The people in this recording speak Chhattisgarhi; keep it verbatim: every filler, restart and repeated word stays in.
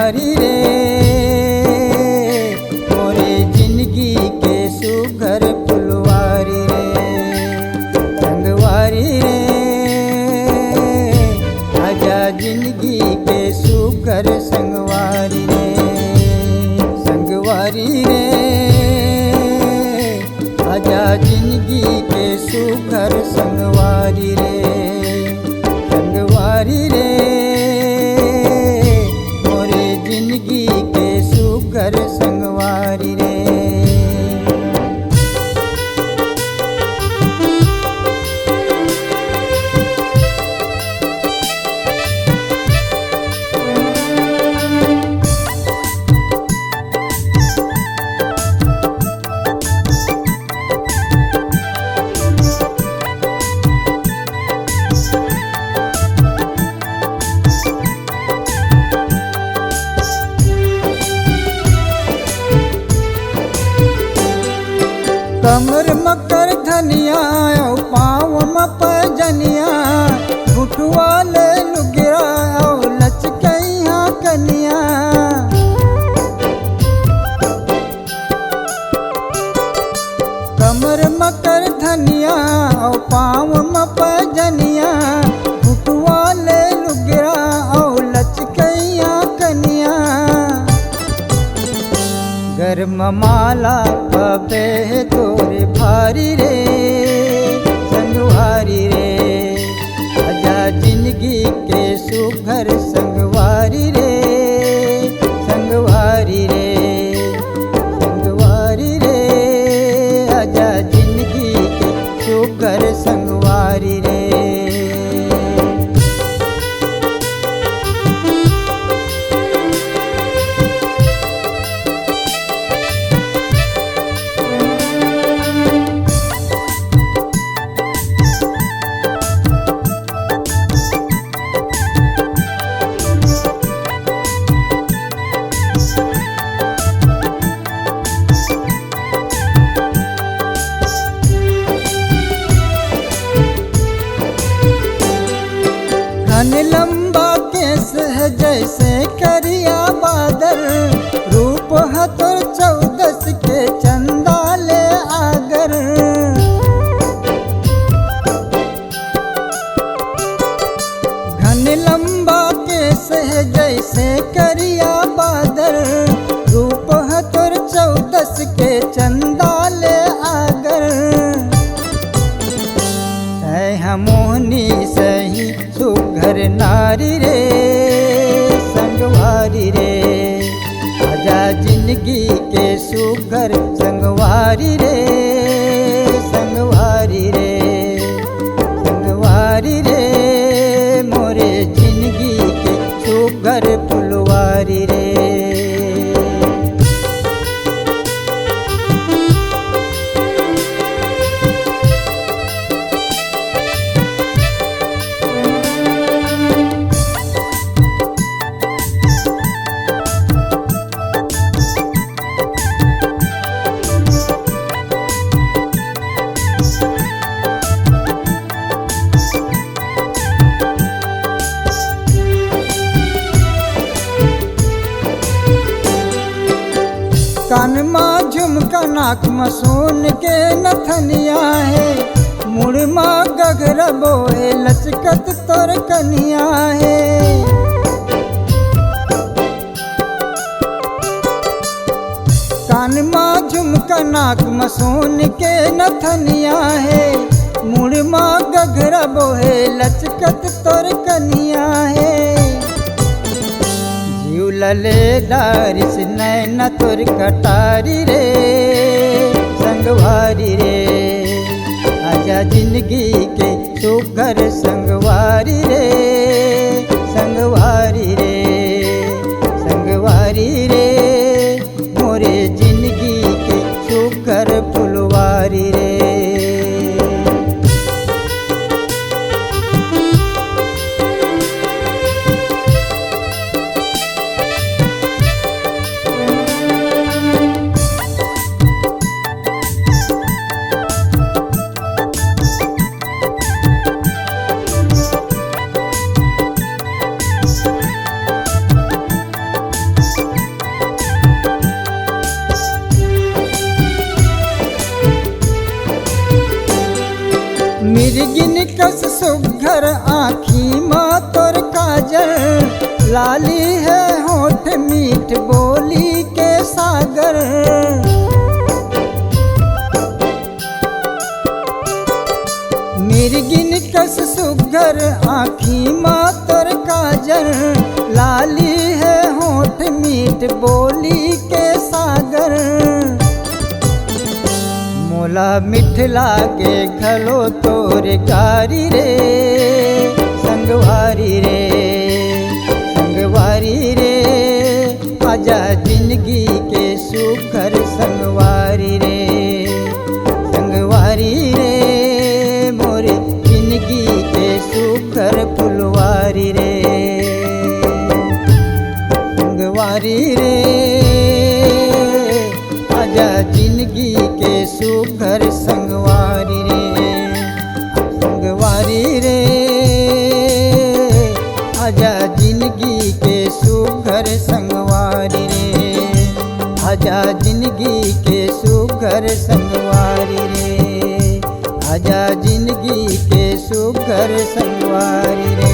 हरी रे, मोरे जिंदगी के सुघर फुलवारी रे, संगवारी रे, आजा जिंदगी के सुघर संगवारी रे, संगवारी रे, आजा जिंदगी के सुघर संगवारी रे, संगवारी रे, मोरे जिंदगी के सुघर संगवारी रे। कमर म करधनिया अउ पाँव म पैजनिया, घुटवा ले लुगरा अउ लचकइया कनिया। कमर म करधनिया अउ पाँव म पैजनिया, घुटवा ले लुगरा अउ लचकइया कनिया। गरमा माला पबे तोरे भारी रे, संगवारी रे, आजा जिंदगी के सुघर संगवारी रे, संगवारी रे, संगवारी रे, आजा जिंदगी के सुघर संगवारी रे। घन लंबा केस हे जइसे करिया बादर, रूप ह तोर चौदस के चंदा ले आगर। घन लंबा केस हे जइसे करिया बादर, रूप ह तोर चौदस के चंदा ले आगर। तैं ह मोहनी सही सुघर नारी रे, संगवारी रे, आजा जिंदगी के सुघर संगवारी रे, संगवारी रे, संगवारी रे, मोरे जिंदगी के सुघर फुलवारी रे। कान मा झुमका, नाक मा सोन के नथनिया हे, मुड़ मा गगरा बोहे लचकत तोर कनिया हे। कान मा झुमका, नाक मा सोन के नथनिया हे, मुड़ मा गगरा बोहे लचकत तोर कनिया हे। जीव ल ले डारिस नैना तोर कटारी रे, संगवारी रे, आजा जिंदगी के सुघर संगवारी रे, संगवारी रे, संगवारी रे, मोरे जिंदगी के सुघर फुलवारी रे। कस सुघर आँखी मा तोर काजल, लाली हे होठ मीठ बोली के सागर। मिर्गिन कस सुघर आँखी मा तोर काजल, लाली हे होठ मीठ बोली के सागर। मोला मीठ लागे घलो तोर गारी रे, संगवारी रे, संगवारी रे। आजा जिंदगी के सुघर संगवारी रे, संगवारी रे, मोर जिंदगी के सुघर फुलवारी रे, संगवारी रे। आजा जिंदगी के सुघर संगवारी रे, संगवारी रे। आजा जिंदगी के सुघर संगवारी रे, आजा जिंदगी के सुघर संगवारी रे, आजा जिंदगी के सुघर संगवारी रे।